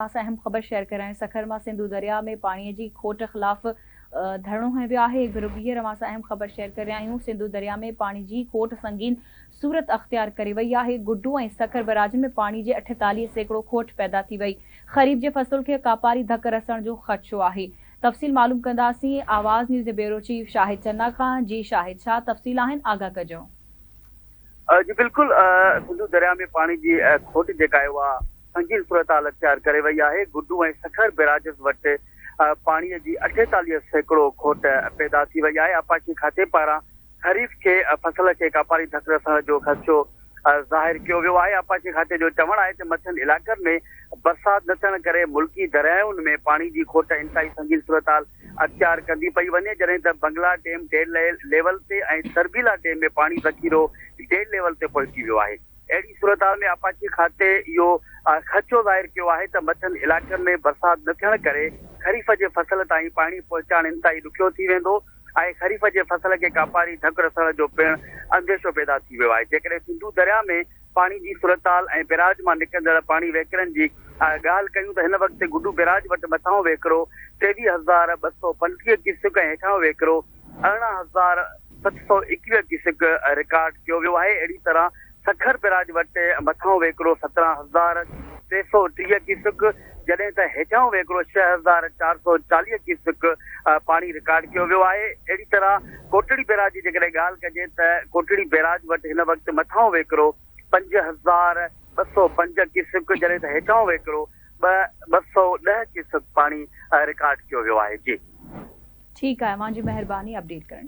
سان اهم خبر شيئر ڪرايان سکر مان سنڌو درياء ۾ پاڻي جي کوٽ خلاف ڌرڻو هنيو ويو آهي هڪ ڀيرو ٻيهر اوهان سان اهم خبر شيئر ڪري رهيا آهيون سنڌو درياء ۾ پاڻي جي کوٽ سنگين صورت اختيار ڪري وئي آهي گڊو ۽ سکر بئراجن ۾ پاڻي جي 48% کوٽ پيدا ٿي وئي خريف جي فصل کي ڪاپاري ڌڪ رسڻ جو خدشو آهي تفصيل معلوم ڪنداسين آواز نيوز جي بيورو چيف شاهد چنا کان جي شاهد ڇا تفصيل آهن آگاهه ڪجو. جي بلڪل سنڌو درياء ۾ پاڻي جي کوٽ جيڪا آهي اها سنگين صورتحال اختيار ڪري وئي آهي، گڊو ۽ سکر بئراجز وٽ پاڻي جي 48% کوٽ پيدا ٿي وئي آهي، آبپاشي کاتي پاران خريف کي فصل کي ڪاپاري ڌڪ رسڻ جو خدشو ظاهر ڪيو ويو آهي، آبپاشي کاتي جو چوڻ آهي ته مٿين علائقن ۾ برسات نه ٿيڻ ڪري ملڪي دريائن ۾ پاڻي جي کوٽ انتهائي سنگين صورتحال اختيار ڪندي پئي وڃي، جڏهن ته بنگلا ڊيم ڊيڊ ليول تي ۽ تربيلا ڊيم ۾ پاڻي ذخيرو ڊيڊ ليول تي پهچي ويو آهي. اهڙي صورتحال ۾ آبپاشي کاتي اهو خدشو ظاهر ڪيو آهي ته مٿين علائقن ۾ برسات نه ٿيڻ ڪري خريف جي فصل تائين پاڻي پهچائڻ انتهائي ڏکيو ٿي ويندو ۽ خريف جي فصل کي ڪاپاري ڌڪ رسڻ جو پڻ انديشو پيدا ٿي ويو آهي جيڪڏهن سنڌو درياء ۾ پاڻي جي صورتحال ۽ بئراج مان نڪرندڙ پاڻي وهڪرن جي ڳالهه ڪيون ته هن وقت گڊو بئراج وٽ مٿانهون وهڪرو 23,235 ڪيوسڪ ۽ هيٺانهون وهڪرو 18,721 ڪيوسڪ رڪارڊ ڪيو ويو آهي، اهڙي طرح سکر بئراج وٽ مٿانهون وهڪرو 17,330 ڪيوسڪ جڏهن ته هيٺانهون وهڪرو 6,440 ڪيوسڪ پاڻي رڪارڊ ڪيو ويو آهي، اهڙي طرح ڪوٽڙي بئراج جي جيڪڏهن ڳالهه ڪجي ته ڪوٽڙي بئراج وٽ هن وقت مٿانهون وهڪرو 5,205 ڪيوسڪ جڏهن ته هيٺانهون وهڪرو 210 ڪيوسڪ پاڻي رڪارڊ ڪيو ويو آهي. جي. ٺيڪ آهي اوهان جي مهرباني اپڊيٽ ڪرڻ جي.